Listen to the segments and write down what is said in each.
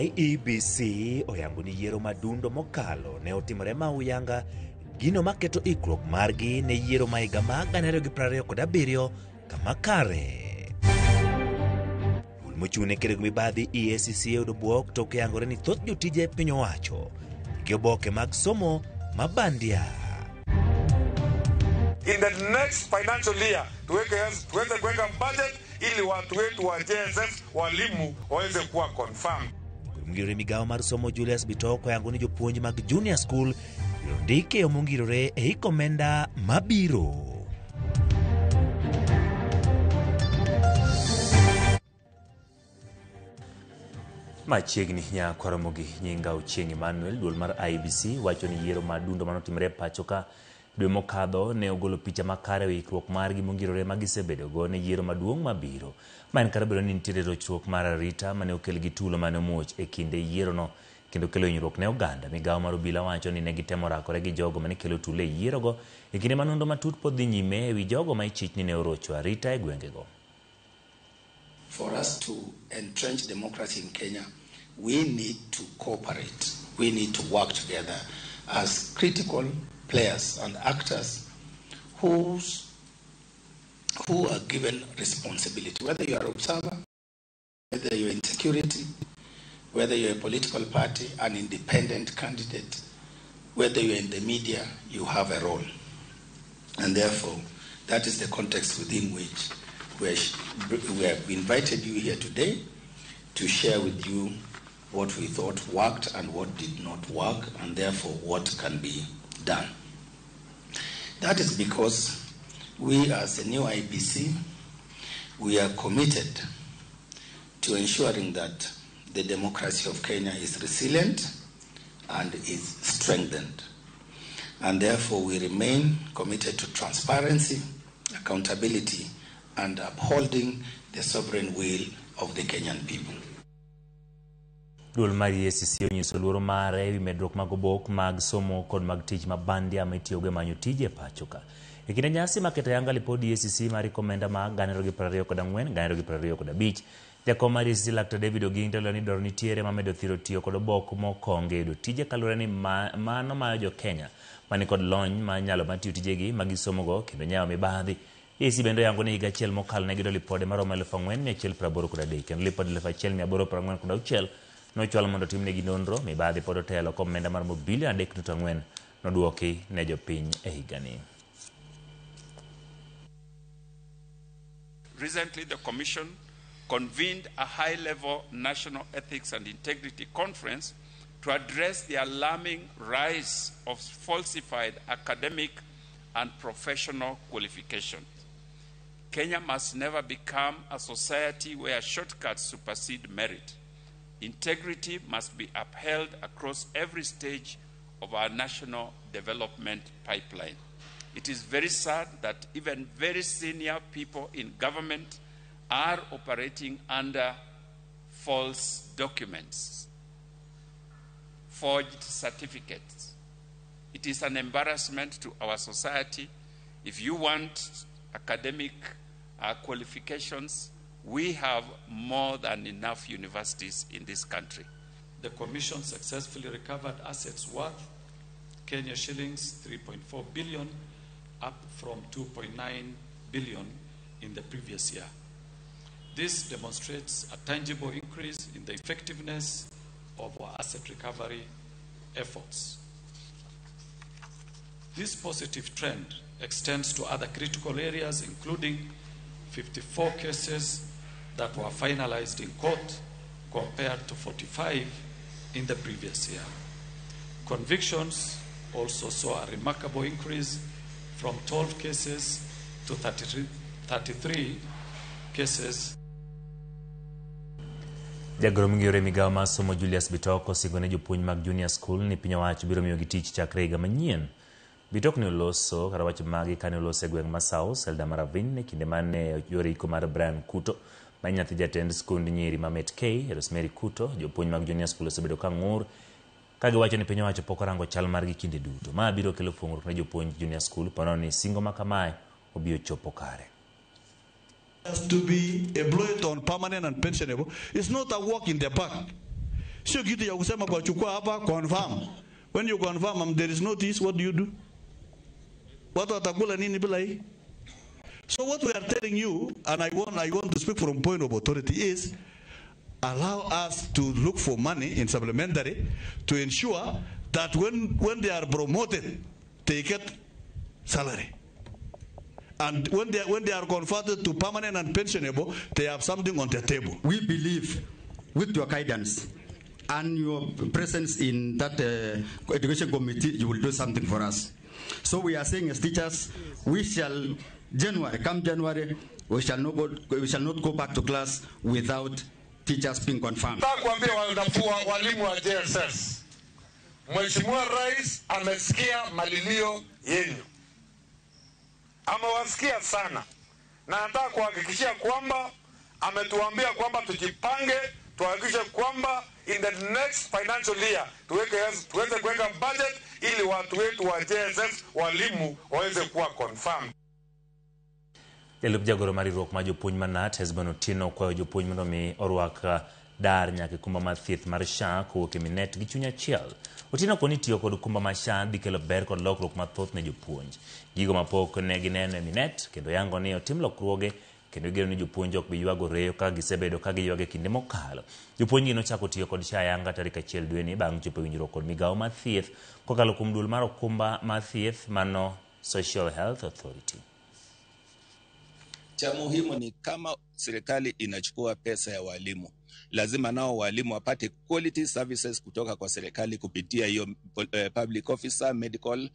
IEBC oyango ni yiero madundo mokalo ne otimore ma uyanga gino maketo ikruok margi ne yiero ma higa mar 2027 kama kare. Duol mochung' ne kedo gi mibadhi EACC oyudo bwok tok yangore ni thoth jotije piny owacho nigi oboke mag somo ma bandia. In the next financial year tuweze kuweka budget ili watu wetu wa JSS walimu waweze kuwa confirmed. Mongirore migawo mar somo Julius Bitok oyango ni jopuonj mag junior school ibiro ndik e yo mongirore e hik omenda mabiro. Machiegni nyakwaromogi nyinga Ochieng' Emmanuel, duol mar IEBC wacho ni yiero mar dundo manotimore e pacho ka dwe mokadho ne ogolo picha makare e ikruok margi mongirore ma gisebedogo ne yiero maduong' mabiro. Ma en kata obedo ni nitiere rochruok mar arita mane okel gi tulo mane omuoch e kinde yierono kendo kelo hinyruok ne oganda. Migawo mar obila wacho ni ne gitemo rakore gi jogo mane kelo tulo e yierogo e kinde ma nonro matut pod dhi nyime e wi jogo ma ichich ni ne orocho arita e gwengego. For us to entrench democracy in Kenya, we need to cooperate. We need to work together as critical players and actors who are given responsibility, whether you are an observer, whether you're in security, whether you're a political party, an independent candidate, whether you're in the media, you have a role. And therefore, that is the context within which we have invited you here today to share with you what we thought worked and what did not work, and therefore what can be done. That is because we as a new IEBC, we are committed to ensuring that the democracy of Kenya is resilient and is strengthened. And therefore we remain committed to transparency, accountability, and upholding the sovereign will of the Kenyan people. Duol mar EACC onyiso luoro mare ewi medruok mag obok mag somo kod mag tich ma bandia ma itiyogo e manyo tije e pacho ka. E kinde nyasi maketo ayanga lipod EACC mar omenda mag 2024 2025, jakom mar EACC Laktar David Oginga olero ni dwaro nitiere mamedo thiro tiyo kod obok mokonge yudo tije kaluwore ni mano mayo jo Kenya mani kod lony mar nyalo mar tiyo tijegi ma gisomogo kendo nyayo mibadhi. EACC bende oyango ni higa achiel mokalo ne giyudo lipode maromo 4,183 kendo lipode 1,846 nochwal mondo otimnegi nonro. Mibadhi pod otelo ka omenda maromo bilion 3.4 noduoki ne jopiny e higani. Recently, the Commission convened a high-level National Ethics and Integrity Conference to address the alarming rise of falsified academic and professional qualifications. Kenya must never become a society where shortcuts supersede merit. Integrity must be upheld across every stage of our national development pipeline. It is very sad that even very senior people in government are operating under false documents, forged certificates. It is an embarrassment to our society. If you want academic qualifications, we have more than enough universities in this country. The Commission successfully recovered assets worth Kenya shillings 3.4 billion, up from 2.9 billion in the previous year. This demonstrates a tangible increase in the effectiveness of our asset recovery efforts. This positive trend extends to other critical areas, including 54 cases that were finalized in court compared to 45 in the previous year. Convictions also saw a remarkable increase from 12 cases to 33 cases. Jagoro mong'iyore migawo mar somo Julius Bitok osingo ne jopuonj mag junior school ni piny owacho biro miyogi tich chakre higa manyien. Bitok ne oloso kata wacho magi kane oloso e gweng' ma South Eldama Ravine e kinde mane yore iko mar Brian Kuto ma en nyathi jatend skund nyiri ma Met K Rosemary Kuto. Jopuonj mag junior school osebedo ka ng'ur ka giwacho ni piny owacho pok orango chal margi kinde duto. Ma biro kelo pong'ruok ne jopuonj junior school ponono ni singo ma kamae obiro chopo kare. To be employed on permanent and pensionable is not a walk in the park. Sio kitu ya kusema kwa chukua hapa confirm. When you confirm there is notice, what do you do? Watu watakula nini bila hii? So what we are telling you, and I want to speak from point of authority, is allow us to look for money in supplementary to ensure that when they are promoted, they get salary. And when they are converted to permanent and pensionable, they have something on their table. We believe with your guidance and your presence in that education committee, you will do something for us. So we are saying as teachers, we shall, come January, we shall not go back to class without teachers being confirmed. Nataka kuambia walimu wa JSS, Mheshimiwa Rais amesikia malilio yenu. Amewasikia sana. Na nataka kuhakikishia kwamba ametuambia kwamba tujipange, tuhakikishe kwamba in the next financial year tuweze kuweka budget ili watu wetu wa JSS walimu waweze kuwa confirmed. Jalup jagoro mar riwruok mar jopuonj ma KNUT Hesbon Otieno okwayo jopuonj mondo mi orwak dar nyaka e kumba mar thieth mar SHA kowuok e Minet gi chuny achiel. Otieno koni tiyo kod kumba mar SHA dhi kelo ber kod lokruok mathoth ne jopuonj. Gigo mapok ne gineno e Minet kendo yango ni otim lokruoge kendo gigeno ni jopuonj ok bi ywago reyo kaka gisebedo ka giywago e kinde mokalo. Jopuonj gi nochako tiyo kod SHA yanga tarik 1 dweni bang' chopo e winjruok kod migawo mar thieth kokalo kuom duol mar okumba mar thieth mano Social Health Authority. Cha muhimu ni kama serikali inachukua pesa ya walimu, lazima nao walimu wapate quality services kutoka kwa serikali kupitia hiyo Public Officer Medical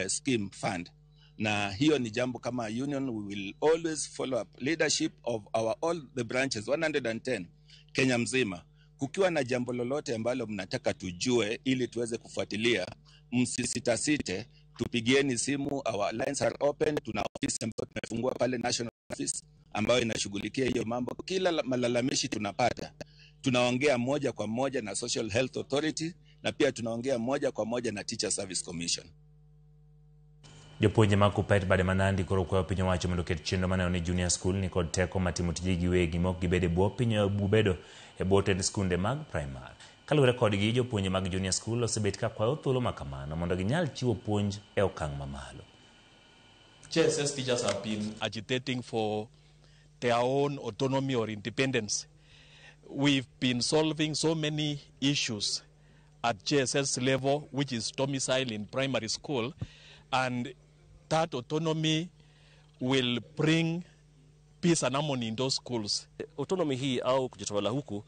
Scheme Fund. Na hiyo ni jambo kama union we will always follow up leadership of our all the branches 110 Kenya mzima. Kukiwa na jambo lolote ambalo mnataka tujue ili tuweze kufuatilia, msisitasite, tupigieni simu, our lines are open. Tuna ofisi ambayo tumefungua pale National Office ambayo inashughulikia hiyo mambo. Kila malalamishi tunapata, tunaongea moja kwa moja na Social Health Authority na pia tunaongea moja kwa moja na Teacher Service Commission. Jopuonje mag Kuppet bade ma Nandi koro kwayo piny owacho mondo oket chenro maneno ni junior school ni kod teko matimo tije giwegi mok gibedo e bwo piny bedo e bwo tend skunde mag primary. Kaluwore kodgi, jopuonje mag junior school osebet ka kwayo thuolo makamano mondo ginyal chiwo puonj e okang' mamalo. JSS teachers have been agitating for their own autonomy or independence. We've been solving so many issues at JSS level, which is domicile in primary school, and that autonomy will bring peace and harmony in those schools. Autonomy hii au kujitawala huku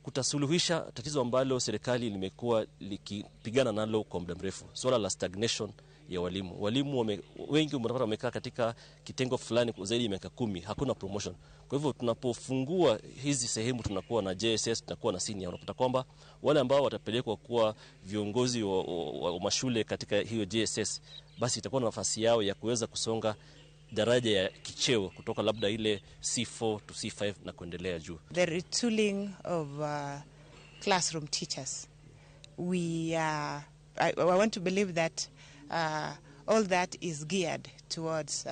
kutasuluhisha tatizo ambalo serikali limekuwa likipigana nalo kwa muda mrefu, swala la stagnation ya walimu. Walimu wengi unapata wamekaa katika kitengo fulani kwa zaidi ya miaka 10, hakuna promotion. Kwa hivyo tunapofungua hizi sehemu, tunakuwa na JSS, tunakuwa na senior, unapata kwamba wale ambao watapelekwa kuwa viongozi wa mashule katika hiyo JSS, basi itakuwa na nafasi yao ya kuweza kusonga daraja ya kicheo kutoka labda ile C4 to C5 na kuendelea juu. The retooling of classroom teachers. I want to believe that all that is geared towards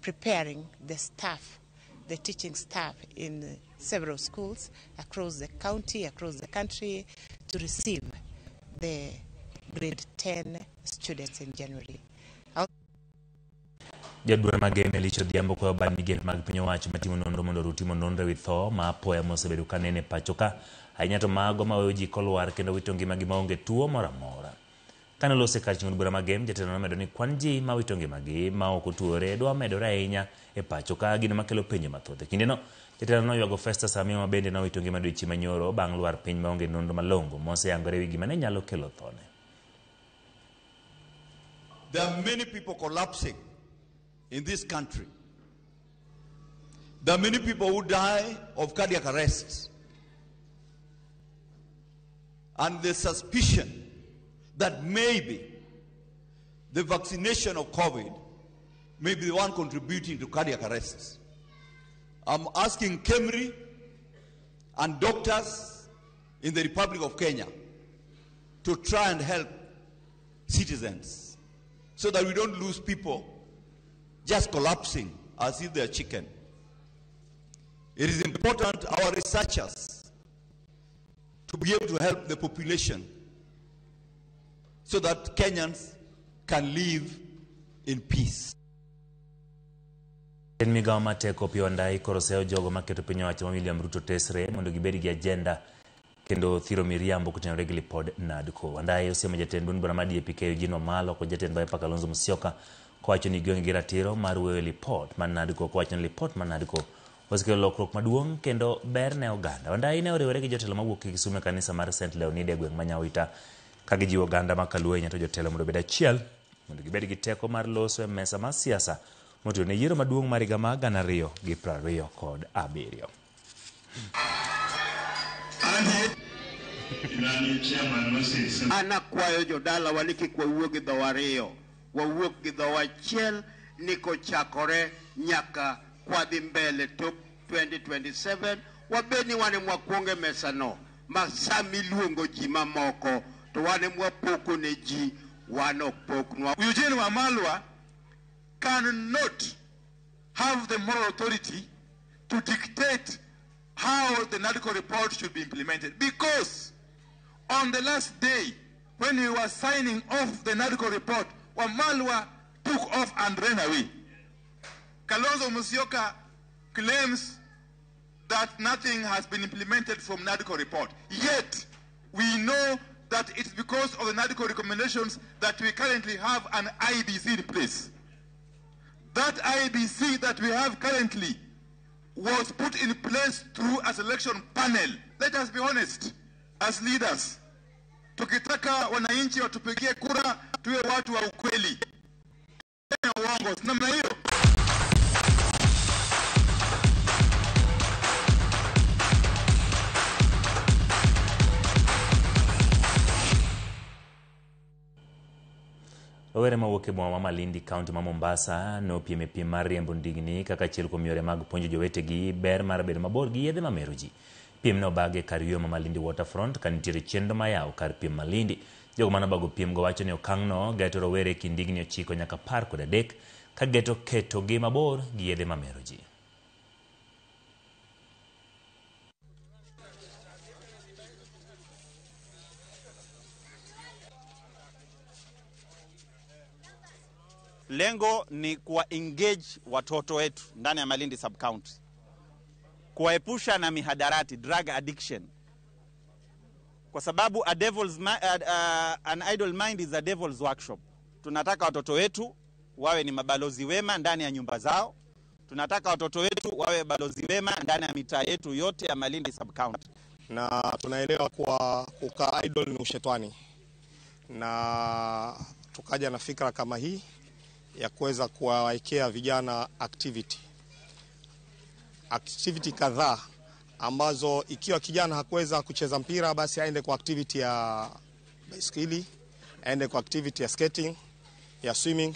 preparing the staff, the teaching staff in several schools across the county, across the country, to receive the grade 10 students in January. Jaduong' mag Elisha Odhiambo kwayo bad migepe mag piny owacho matimo nonro mondo oru timo nonro ewi tho ma apoya mosebedo ka nene e pacho ka, ahinya to mago maweyo ji kolwar kendo wito ngimagi maonge tuo moro amora. Kane olose e kar chung' od bura ma Gem, jatelo nomedo ni kwan ji mawito ngimagi ma ok otuore dwa medore ahinya e pacho ka, gino makelo penjo mathoth. E kindeno, jatelo noywago Festus Amiyo ma bende nowito ngima dweche manyoro bang' lwar piny maonge nonro malong'o moseyangore ewi gima ne nyalo kelo thone. There are many people collapsing in this country. There are many people who die of cardiac arrest. And the suspicion that maybe the vaccination of COVID may be the one contributing to cardiac arrests. I'm asking KEMRI and doctors in the Republic of Kenya to try and help citizens so that we don't lose people just collapsing as if they are chicken. It is important our researchers to be able to help the population so that Kenyans can live in peace. En migawo mar teko Opiyo Wandayi koro seyo jogo maketo piny owacho ma William Ruto tesre mondo gibed gi agenda kendo thiro miriambo kotenore gi lipod NADCO. Wandayi osiemo jatend duond bura mar DAP-K Eugene Wamalwa kod jatend Wiper Kalonzo Musyoka kowacho ni gionge gi ratiro mar wuoyo e lipot mar NADCO kowacho ni lipot mar NADCO osekelo lokruok maduong' kendo ber ne oganda. Wandayi ne oriwore gi jotelo mawuok Kisumu e kanisa mar St. Leonide e gweng' ma Nyawita ka gijiwo oganda ma Kaluo ahinya to jotelo mondo obed achiel mondo gibed gi teko mar loso e mesa mar siasa motiyo ne yiero maduong' mar higa mar 2027. An akwayo jodalawa ni kik wawuo gi dhowa ariyo, wawuok gi dhowa achiel ni kochakore nyaka kwadhi mbele tok 2027 wabed ni wan ema wakwongo e mesano ma sama iluongo ji mamoko to wan ema wapoko ne ji wan ok poknwa. Eugene Wamalwa cannot have the moral authority to dictate how the NADCO report should be implemented, because on the last day when we were signing off the NADCO report, Wamalwa took off and ran away. Kalonzo Musyoka claims that nothing has been implemented from NADCO report. Yet, we know that it's because of the NADCO recommendations that we currently have an IEBC in place. That IEBC that we have currently was put in place through a selection panel. Let us be honest, as leaders. Tukitaka wananchi watupigie kura, tuwe watu wa ukweli. Uongo, si namna hiyo. Rowere mawuok e boma ma Malindi, kaunti ma Mombasa nopiem e piem mar riembo ndigni kaka achiel kuom yore mag puonjo jowetegi ber mar bedo mabor gi yedhe mamero ji. Piem ne obag e kar yueyo ma Malindi Waterfront ka nitiere chenro mar yawo kar piem Malindi. Jogo mane obago piem go wacho ni okang'no geto rowere e kind higni 9 nyaka 13 ka geto ketogi mabor gi yedhe mamero ji. Lengo ni kuwa engage watoto wetu ndani ya Malindi sub-county, kuwaepusha na mihadarati, drug addiction, kwa sababu an idle mind is a devil's workshop. Tunataka watoto wetu wawe ni mabalozi wema ndani ya nyumba zao. Tunataka watoto wetu wawe balozi wema ndani ya mitaa yetu yote ya Malindi sub-county. Na tunaelewa kuwa kukaa idle ni ushetani, na tukaja na fikra kama hii ya kuweza kuwawekea vijana activity kadhaa ambazo ikiwa kijana hakuweza kucheza mpira basi aende kwa activity ya baiskeli, aende kwa activity ya skating, ya swimming.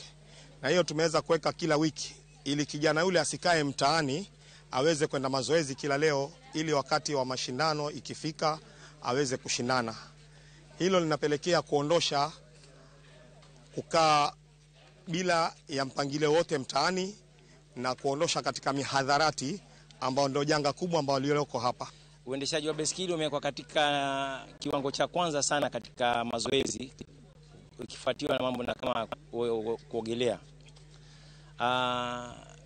Na hiyo tumeweza kuweka kila wiki ili kijana yule asikae mtaani, aweze kwenda mazoezi kila leo ili wakati wa mashindano ikifika aweze kushindana. Hilo linapelekea kuondosha kukaa bila ya mpangilio wote mtaani na kuondosha katika mihadharati ambao ndio janga kubwa ambao lioko hapa. Uendeshaji wa baiskeli umewekwa katika kiwango cha kwanza sana katika mazoezi, ukifuatiwa na mambo na kama kuogelea.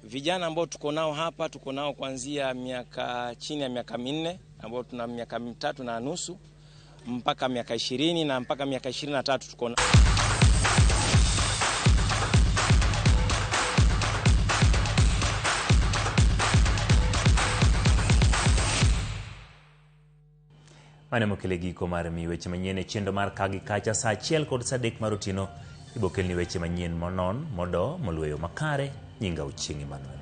Vijana ambao tuko nao hapa, tuko nao kuanzia miaka chini ya miaka 4, ambao tuna miaka 3.5 mpaka miaka 20 na mpaka miaka 23 tuko nao. Mane mokele giko mar mi weche manyien e chenro mar kagi kacha saa 1 kod saa 3 mar otieno. Ibokelni weche manyien monon, modo, molweyo makare. Nyinga Ochieng' Emmanuel.